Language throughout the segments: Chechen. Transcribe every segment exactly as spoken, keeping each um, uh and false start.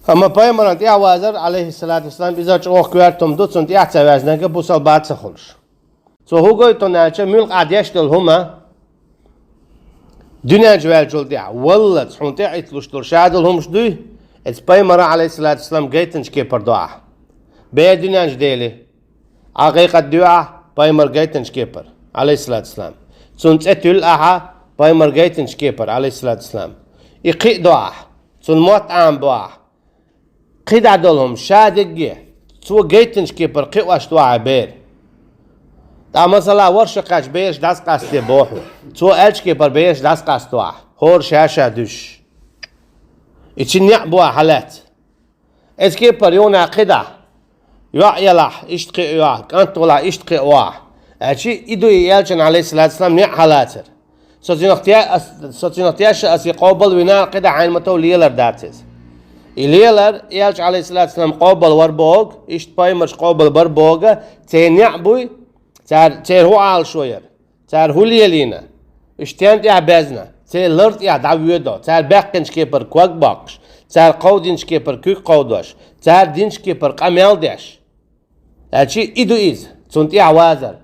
Амма пайхамарна тӀехьа вазар, алейхиссалату вассалам, иза чӀогӀа коьрта хӀума ду, цунна тӀехьа ца ваьзнарг бусалба ца хуьлуш. Цо хӀу гойту аьлча, муьлхха Ӏа деш долу хӀума дуьнен чу ваьллачул тӀехьа, валлалц хьуна тӀеӀитталуш долу шадолу хӀумаш дуй, иза пайхамара, алейхиссалату вассалам, гайтинчу кепара ду ахьа. Бер дуьнен чу дели, Ӏа гӀайгӀат дуьй ахьа, пайхамар гайтинчу кепара, алейхиссалату вассалам. Цунна цӀе туьллу ахьа, пайхамар гайтинчу кепара, алейхиссалату вассалам. И кхиъ ду ахьа, цунна мотт Ӏамабо ахьа. КхидӀа долу хӀума, шадерриге, цо гайтинчу кепара кхиош ду ахьа бер. ТӀаккха, масала, ворхӀ шо кхаьчча бераш дӀасакъасте боху. Цо аьллачу кепара бераш дӀасакъасто ахьа, хӀора ша-ша дуьсуш. И цуьнан некъ бу ахьа хьалаьцна. Иза кепара юха кхидӀа. ЙоӀ елахь, иштта кхиа йо ахьа, кӀант валахь, иштта кхиа вахь. Аьлча, и ду и элчан, алейхиссалату вассалам, некъ хьалацар. Со цуьнах те-, ас-, со цуьнах тешна, аса и къобал вина, кхидӀа хьайна ма-тов лелар дац иза. И лелар, элча, алейхиссалату вассалам, къобал вар боху, иштта пайхамарш къобал бар боху, церан некъ буй, цара, церан хӀун Ӏалашо яра. Цара хӀун лелийна? Уьш стенна тӀехь безна? Церан лар тӀехь дӀавоьдо, цара баьккхинчу кепара ког боккхуш, цара кховдинчу кепара куьг кховдош, цара динчу кепара къамел деш. Аьлча, и ду иза, цунна тӀехь вазар.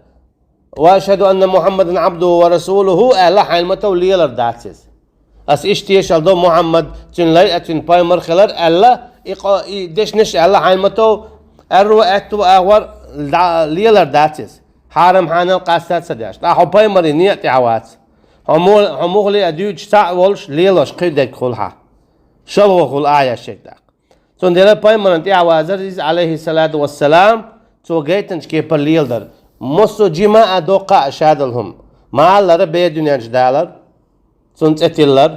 «Ва ашхаду анна Мухаммадан абдуху ва расулуху», аьлла, хьайна ма-тов лелар дац иза. Ас иштта тешалла до Мухаммад, цуьнан лай а, цуьнан пайхамар хилар, аьлла, и къо-, и дешнаш аьлла, хьайна ма-тов аьрру, аьтту агӀор дӀа-, лелар дац иза. Хьарам-хьанал къаста ца деш. ТӀаккха хьо пайхамаран некъа тӀехь вац. Хьо мо-, хьо муххале а дуьйцуш цхьаъ волуш, лелош кхидерг хуьлу хьан. ШолгӀа хуьлу аят шега тӀаккха. Цундела пайхамаран тӀехь вазар иза, алейхиссалату вассалам, цо гайтинчу кепара леладар. Массо а жима а доккха а шадолу хӀума. Ма-аллара, бер дуьнен чу далар. Цунна цӀе тиллар,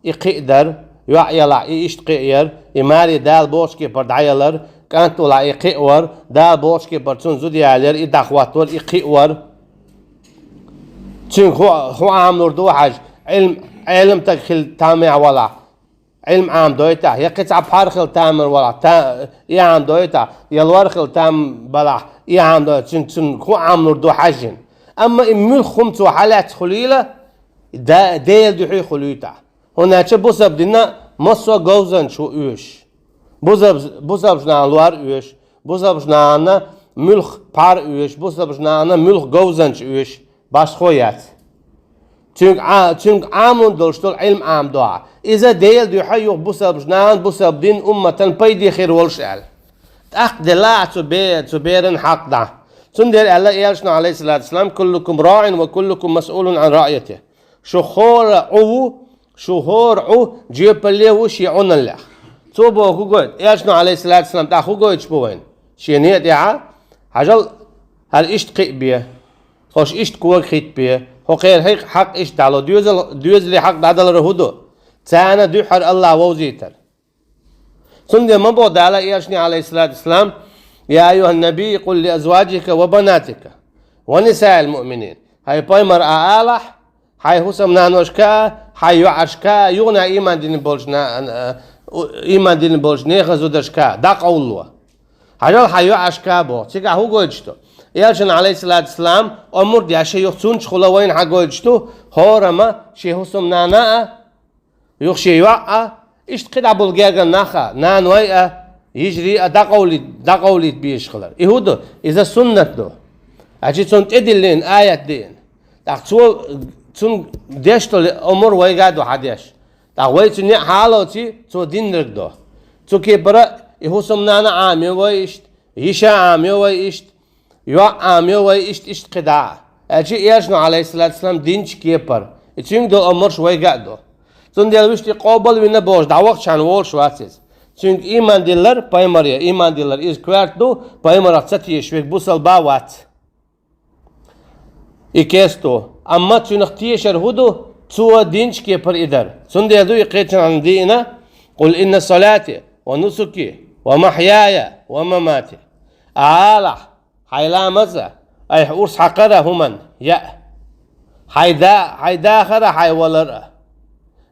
и кхиъ дар, йоӀ елахь, и иштта кхиъ яр, и маре Дала бохучу кепара дӀаялар, кӀант валахь, и кхиъ вар, Дала бохучу кепара цунна зуда ялаяр, и дӀахӀоттавар, и кхиъ вар. Цуьнга хӀу-, хӀун Ӏамалур ду хьажа, Ӏилм-, Ӏелам стаг хила тамехь валахь, Ӏилм Ӏамадойтахь, я кхин цхьа пхьар хила тамар валахь, та-, и Ӏамадойтахь, я лор хила там балахь, и Ӏамадойтахь, цуьнга, цуьнга хӀун Ӏамалур ду хьаьжжина. Амма и муьлхха хӀума цо хьалаьцна хуьлийла, Да-, Делан дуьхьа хуьлуьйтахь. ХӀунда аьлча бусалба динна массо а говзанча ву оьшуш. Бусалб-, бусалбачу нахана лор оьшу, бусалбачу нахана муьлхха пхьар оьшу, бусалбачу нахана муьлхха говзанча оьшу, башхо яц. Цуьнга Ӏа-, цуьнга Ӏамун долуш долу Ӏилм Ӏамадо ахьа. Иза Делан дуьхьа юха бусалбачу нахана, бусалба дин умматан пайде хир волуш аьлла. ТӀаккха делла ахьа цу бе-, цу беран хьакъ дӀа. Цундела аьлла элчано, алейхиссалату вассалам: «Куллукум раӀин ва куллукум масъулун ан раӀйатихи». Шу хӀора Ӏу ву, шу хӀора Ӏу жоьпалле ву шен Ӏуналлех. Цо боху хӀу гойту? Элчано, алейхиссалату вассалам, тӀаккха хӀу гойтуш бу вайна? Шен некъа тӀехьа, хьажал, хӀара иштта кхиъ бе, хӀорш иштта кога хӀитта бе, хӀокхеран хьакъ иштта дӀало, доьзал-, доьзалийн хьакъ дӀадалар хӀу ду? Царна дуьххьара АллахӀ вовзийтар. Цундела ма боху Дала элчане, алейхиссалату вассалам: «Я айюхан набий, къул ли азваджика ва банатика ва нисаил муъминин». ХӀай пайхамар, а алахь, хьайн хӀусамнаношка а, хьайн йоӀашка а, юха а ийман дина болчу на-, а, у-, ийман дина болчу нехан зударшка а, дӀакъовлало. Хьажал хьайн йоӀашка а боху. Цигахь хӀу гойтуш ду? Элчана, алейхиссалату вассалам, омра деш, юха цунчахула вайна хьан гойтуш ду? ХӀорамма шен хӀусамнана а, юха шен йоӀ а, иштта кхидӀа болу гергара нах а, наной а, йижарий а дӀакъовлийта, дӀакъовлийта безаш хилар. И хӀу ду? Иза суннат ду. Аьлча цунна тӀедиллина аят деана. ТӀаккха цо, цунна деш долу омра вайга а ду хьан деш. ТӀаккха вай цуьнан некъ хьалоций, цо диннарг до. Цу кепара и хӀусамнана Ӏамайо вай иштта, йиша Ӏамайо вай иштта, йоӀ Ӏамайо вай иштта, иштта кхидӀа а. Аьлча элчано, алейхиссалату вассалам, динчу кепара. И цуьнга долу омраш вайга а ду. Цундела вуьшта и къобал вина бохуш дӀавахча хьан волуш вац иза. Цуьнга ийман диллар, пайхамаре ийман диллар, иза коьрта ду, пайхамарах ца тешаш верг бусалба вац. И кесто. Амма цуьнах тешар хӀу ду? Цо динчу кепара и дар. Цундела ду и кхечанхьа диъна: «Къул инна салати ва нусуки ва махьяя ва мамати». Алахь, хьайн ламаз а, айхьа урс хьакхар а хӀуманна яа. Хьайн да-, хьайн дахар а, хьайн валар а.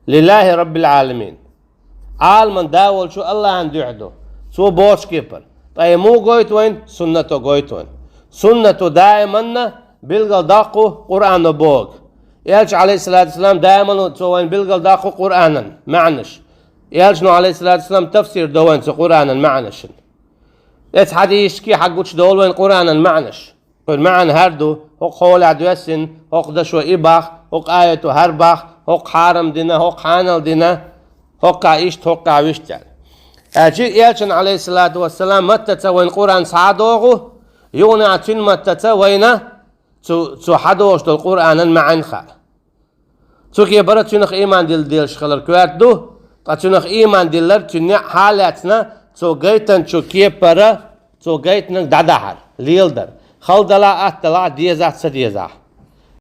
Лиллахи Раббил Ӏаламин. Ӏаламан да волчу АллахӀан дуьхьа ду. Цо бохучу кепара. Ткъа и муха гойту вайна? Суннато гойту вайна. Суннато даиманна билгалдоккху Къуръано бохург. Элча, алейхиссалату вассалам, даиманна цо вайна билгалдоккху Къуръанан маьӀнаш. Элчано, алейхиссалату вассалам, тафсир до вайн цу Къуръанан маӀанашин. Эцу хьадисашка хьагучу долу вайн Къуръанан маӀанаш. Кхуьнан маьӀна хӀара ду: хӀокху хьолехь доьссина, хӀокху дашо и бах, хӀокху аято хӀара бах, хӀокху хьарам дина, хӀокху хьанал дина, хӀокху иштта, хӀокху вуьшта аьлла. Аьлча, Элчан, алейхиссалату вассалам, маттаца вайн Къуръан схьа а догӀу, юха а цуьнан маттаца вайна цу, цу хьадогӀуш долу Къуръанан маьӀна хаьа. Цу кепара цуьнах ийман дилла дезаш хилар коьрта ду, ткъа цуьнах ийман диллар цуьнан неӀ хьалаьцна, цо гайтинчу кепара цо гайтинарг дӀадахьар, леладар. Хала далахь, атта далахь, дезахь, ца дезахь.